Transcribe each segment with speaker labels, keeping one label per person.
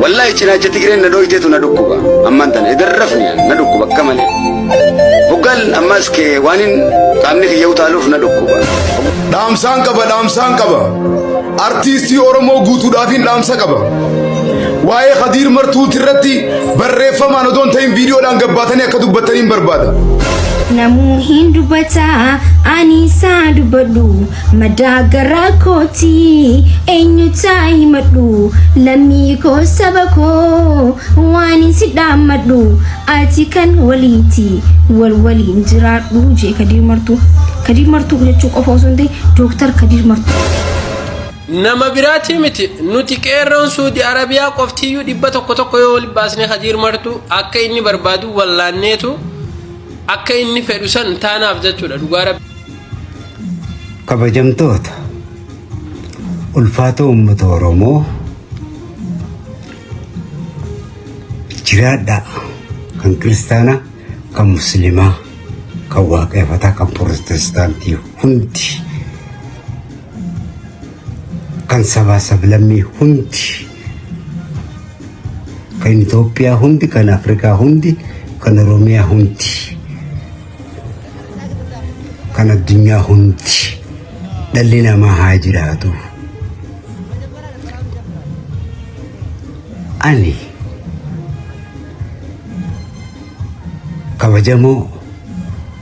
Speaker 1: Wallahi cinaacha Tigreen na dhooyteetu na dhukkuba. Ammaan tana edan rafni an na dhukkuba akka malee. Hoggaan ammaas kee waanin qaamni kiyya utaaluuf na dhukkuba.
Speaker 2: Dhaamsaan qaba dhaamsaan qaba. Artiistii Oromoo guutuudhaafiin dhaamsa qaba. Waa'ee Khadiir Martuuti irratti barreeffamaan odoo hin ta'in viidiyoodhaan gabbaatanii akka dubbattaniin barbaada.
Speaker 3: Namuu hin dubbata ani isaa dubbadhu madaa garaa kooti eenyu taa himadhu lammii koo saba koo waan si dhaammadhu ati kan waliiti wal waliin jiraadhu jee Kadiir Martuu. Kadiir Martuu jechuu qofa osoo hin ta'in Dooktar Kadiir Martuu.
Speaker 4: Nama biraatii miti nuti qeerroon Suudi Arabiyaa qoftiyyuu 100 tokko yoo wali baasne Kadiir Martuu akka inni barbaadu wallaanneetu akka inni fedhu san taanaaf jechuudha dhugaa rabbi.
Speaker 5: Kabajamtoota ulfaatoo uummata Oromoo jiraadhaa kan kiristaanaa kan musliimaa kan waaqeffataa kan pirootestaantii hundi kan sabaa sablammii hundi kan Itoophiyaa hundi kan Afrikaa hundi kan Oromiyaa hundi kan addunyaa hundi dhalli namaa haa jiraatu. Ani kabajamoo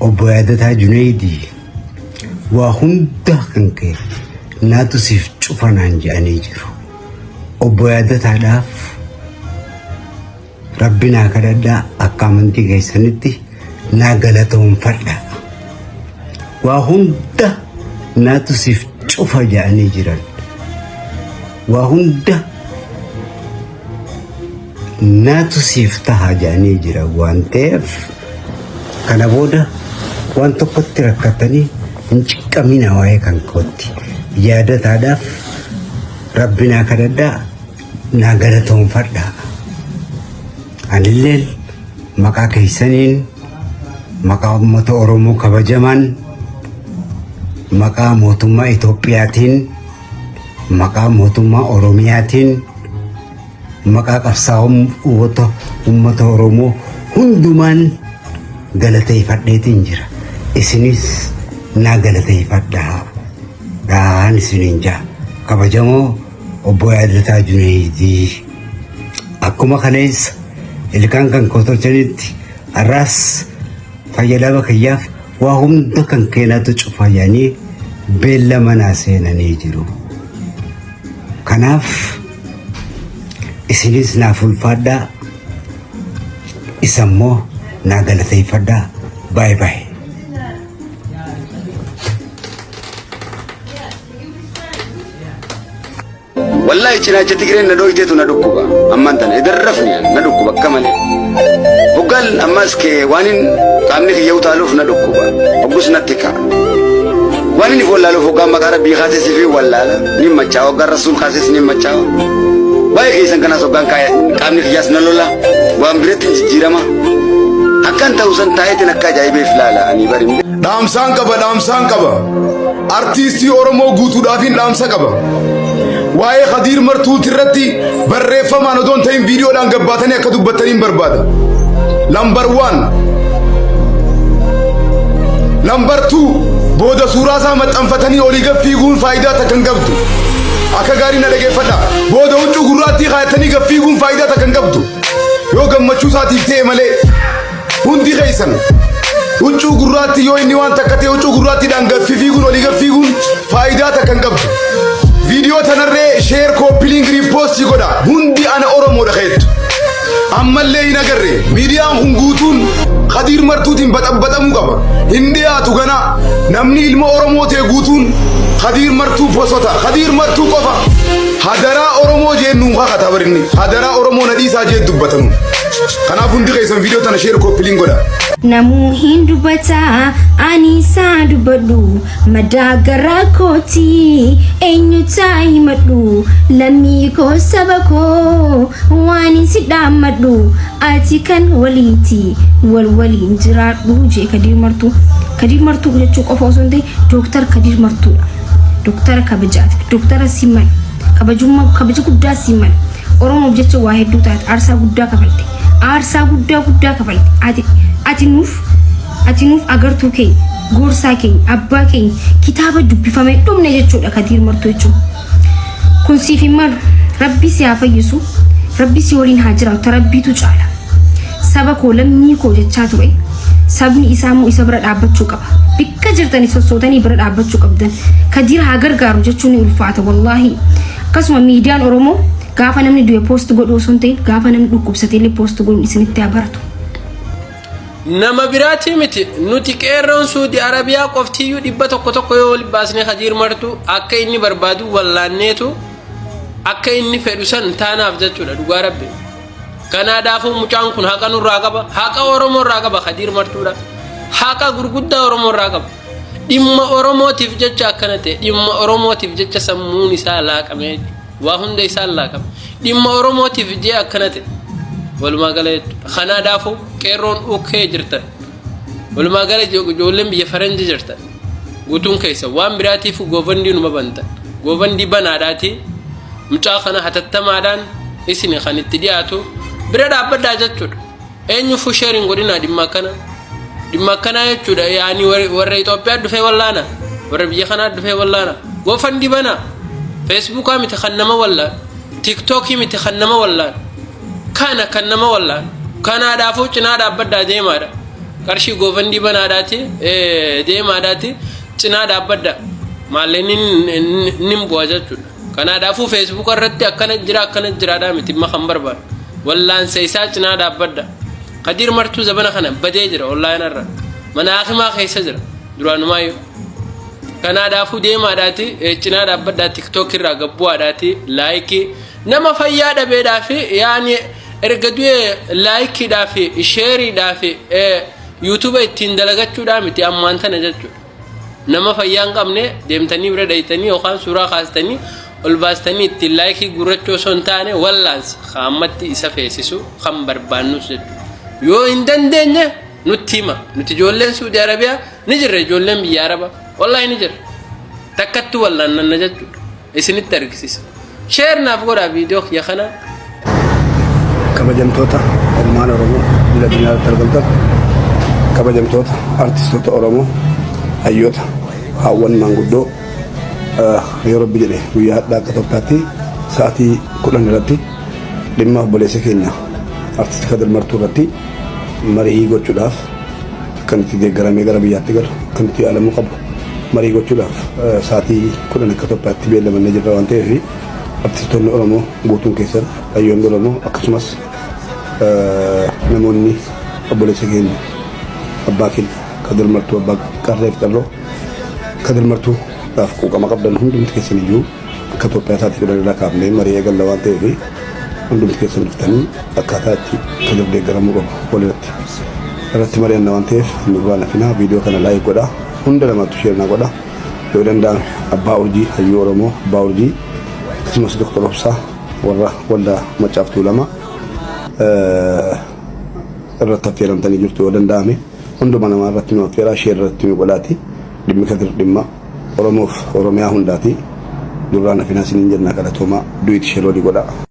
Speaker 5: obbo Yaadataa Junaydii waa hunda kan kee naatu siif cufa naan jedhanii jiru. Obbo Yaadataadhaaf Rabbi naa kadhadhaa akka amantii keessanitti naa galatoomfadha. Waa hunda naatu siif cufa jedhanii jiran. Waa hunda naatu siif taha jedhanii jiran waan ta'eef kana booda waan tokkotti rakkatanii hin ciqqamina waa'ee kan kootti. Yaadataadhaaf Rabbi naa kadhadhaa naa galatoomfadhaa. Anilleen maqaa keessaniin maqaa uummata Oromoo kabajamaan maqaa mootummaa Itoophiyaatiin maqaa mootummaa Oromiyaatiin maqaa qabsaa'ota uummata Oromoo hundumaan galateeffadheetiin jira. Isinis naa galateeffadhaa. Dhaan isiniin jaa. Kabajamoo obbo Yaadataa Junaydii. Akkuma kaleessa ilkaan kan koo tolchanitti har'aas fayyadama kiyyaaf waa hunda kan keenatu cufa jedhanii beellama naa seenanii jiru. Kanaaf isinis naaf ulfaadhaa isa immoo naa galateeffadhaa. Baay baay.
Speaker 1: Wallahi cinaacha Tigreen na dhooyteetu na dhukkuba. Ammaan tana edan rafni an na dhukkuba akka malee. Hoggaan ammaas kee waanin qaamni kiyya utaaluuf na dhukkuba. Hoggus natti ka'a. Waan inni wallaaluuf hoggaan maqaa rabbii kaases fi wallaala ni machaa'a hoggaan rasuul kaases ni machaa'a. Waa'ee keessan kanaas hoggaan qaamni kiyyaas na lola waan biratti hin jijjiirama. Akkan ta'u san taa'eetiin akka ajaa'ibeef laala ani bari.
Speaker 2: Dhaamsaan qaba dhaamsaan qaba. Artiistii Oromoo guutuudhaafiin dhaamsa qaba. Waa'ee Khadiir Martuuti irratti barreeffamaan odoo hin ta'in viidiyoodhaan gabbaatanii akka dubbattaniin barbaada. Lambar 1. Lambar 2 booda suuraa isaa maxxanfatanii olii gad fiiguun faayidaa takka hin qabdu. Akka gaarii na dhageeffadha. Booda huccuu gurraattii kaayatanii gad fiiguun faayidaa takka hin qabdu. Yoo gammachuu isaatiif ta'e malee. Hundi keessan huccuu gurraattii yoo inni waan takka ta'e huccuu gurraattiidhaan gad fiiguun olii gad fiiguun faayidaa takka hin qabdu. Viidiyoo tanarree sheer kooppiliin riippoostii godha. Hundi ana Oromoodha keettu. Ammallee hin agarre miidiyaan kun guutuun Khadiir Martuutiin baxabbaxamuu qaba. Hin dhiyaatu ganaa namni ilma Oromoo ta'e guutuun Khadiir Martuu posota. Khadiir Martuu qofa hadaraa Oromoo jeen nuun kakata barinni. Hadaraa Oromoo na dhiisaa jeen dubbatanu. Kanaaf hundi keessan viidiyoo tana sheer kooppiliin godha.
Speaker 3: Namuu hin dubbata ani isaa dubbadhu madaa garaa kooti eenyu taa himadhu lammii koo saba koo waan si dhaammadhu ati kan waliiti wal waliin jiraadhu jee Kadiir Martuu. Kadiir Martuu jechuu qofa osoo hin ta'in Dooktar Kadiir Martuudha. Dooktara kabajaati. Dooktara si mala. Kabajummaa kabaja guddaa si mala. Oromoof jecha waa hedduu taate, aarsaa guddaa kafalte. Aarsaa guddaa guddaa kafalte. Ati nuuf agartuu keenya, gorsaa keenya, abbaa keenya, kitaaba dubbifamee dhumne jechuudha Kadiir Martuu jechuun. Kun siif hin malu. Rabbi si haa fayyisu. Rabbi si waliin haa jiraatu. Rabbiitu caala. Saba koo, lammii koo jechaa ture. Sabni isaa immoo isa bira dhaabbachuu qaba. Bikka jirtanii sossootanii bira dhaabbachuu qabdan. Kadiir haa gargaaru jechuun ni ulfaata wallaahi. Akkasuma miidiyaan Oromoo gaafa namni du'e post godhuu osoo hin ta'in, gaafa namni dhukkubsate illee post godhuun isinitti haa baratu.
Speaker 4: Nama biraatii miti, nuti qeerroon Suudi Arabiyaa qoftiyyuu 100 1 yoo wal baasnee Kadiir Martu akka inni barbaadu wallaanneetu akka inni fedhu san taanaaf jechuudha, dhugaa rabbi. Kanaadhaafuu mucaan kun haqa nurraa qaba, haqa Oromoo irraa qaba. Kadiir Martuudha, haqa gurguddaa Oromoo irraa qaba. Dhimma Oromootiif jecha akkana ta'e, dhimma Oromootiif jecha sammuun isaa laaqame, waa hunda isaan laaqame, dhimma Oromootiif jee akkana ta'e walumaa gala jechuudha. Kanaadhaafuu qeerroon ukkee jirtan, walumaa gala ijoolleen biyya faranji jirtan guutuun keessa, waan biraatiif GoFundMe numa bantan, GoFundMe banaadhaati mucaa kana hatattamaadhaan isin kan itti dhiyaatu bira dhaabbadhaa jechuudha. Eenyuufuu share hin godhinaa dhimma akkana, dhimma akkanaa jechuudha. Yaani warra Itoophiyaa dhufee wallaana, warra biyya kanaa dhufee wallaana, GoFundMe banaa. Feesbuukaa miti kan nama wallaan, TikTokii miti kan nama wallaan, kana kan nama wallaan. Kanaadhaafuu cinaa dhaabbadhaa deemaadha. Qarshii GoFundMe banaadhaati deemaadhaati cinaa dhaabbadhaa, maalleen nin bu'a jechuudha. Kanaadhaafuu Feesbuuka irratti akkana jira, akkana jiraadhaa miti dhimma kan barbaadu, wallaansa isaa cinaa dhaabbadha. Kadiir Martuu zabana kana badee jira, onlaayina irra mana hakimaa keessa jira duraanumaayyuu. Kanaadhaafuu deemaadhaati cinaa dhaabbadhaa. TikTok irraa gabbu'aadhaati like nama fayyaa dhabeedhaa fi yaani erga du'e likeiidhaa fi shareiidhaa fi YouTube ittiin dalagachuudhaa miti ammaan tana jechuudha. Nama fayyaa hin qabne deemtanii bira dhayitanii yookaan suuraa kaastanii ol baastanii ittiin like guurrachuu osoo hin taane, wallaansa ammatti isa feesisu kan barbaannus jechuudha. Yoo hin dandeenye nutti hima. Nuti ijoolleen Suudi Arabiyaa ni jirra, ijoolleen biyya Arabaa wallaahi ni jirra. Takkatti wallaannanna jechuudha. Isinitti argisiisa. Share naaf godhaa viidiyoo kiyya kana.
Speaker 6: Kabajamtoota ilmaan Oromoo biyya addunyaatti argamtan, kabajamtoota artistoota Oromoo, hayyoota, haawwan maanguddoo, yoo Rabbi jedhe guyyaa har'aa akka Itoophiyaatti sa'aatii 10 irratti dhimma obboleessa keenya artisti Kadir Martuu irratti marii gochuudhaaf, akkamitti deeggaramee gara biyyaatti galu, akkamitti yaalamuu qabu marii gochuudhaaf sa'aatii 10 akka Itoophiyaatti beellamannee jirra waan ta'eef, artistoonni Oromoo guutuun keessan, hayyoonni Oromoo, akkasumas namoonni obboleessa keenya, abbaa keenya Kadir Martuu, abbaa qarreef qarroo Kadir Martuu dhaaf quuqama qabdan hundumti keessan iyyuu akka Itoophiyaa sa'aatii 10 irraa kaafnee marii eegalla waan ta'eef, hundumti keessan dhuftanii akkaataa itti Kadir deeggaramuu qabu walirratti irratti mari'anna waan ta'eef nu duraan hafinaa. Viidiyoo kana like godhaa, hunda namaattu share naa godhaa. Yoo danda'ame Abbaa Urjii, hayyuu Oromoo Abbaa Urjii, akkasumas Doktor Obsaa warra waldaa Maccaaf Tuulama irratti affeeramtanii jirtu, yoo danda'ame hunduma namaa irratti nu affeeraa, share irratti nu godhaati. Dhimmi Kadir dhimma Oromoof Oromiyaa hundaati, duraan hafinaa isiniin jennaa. Galatoomaa, du'iti share walii godhaa.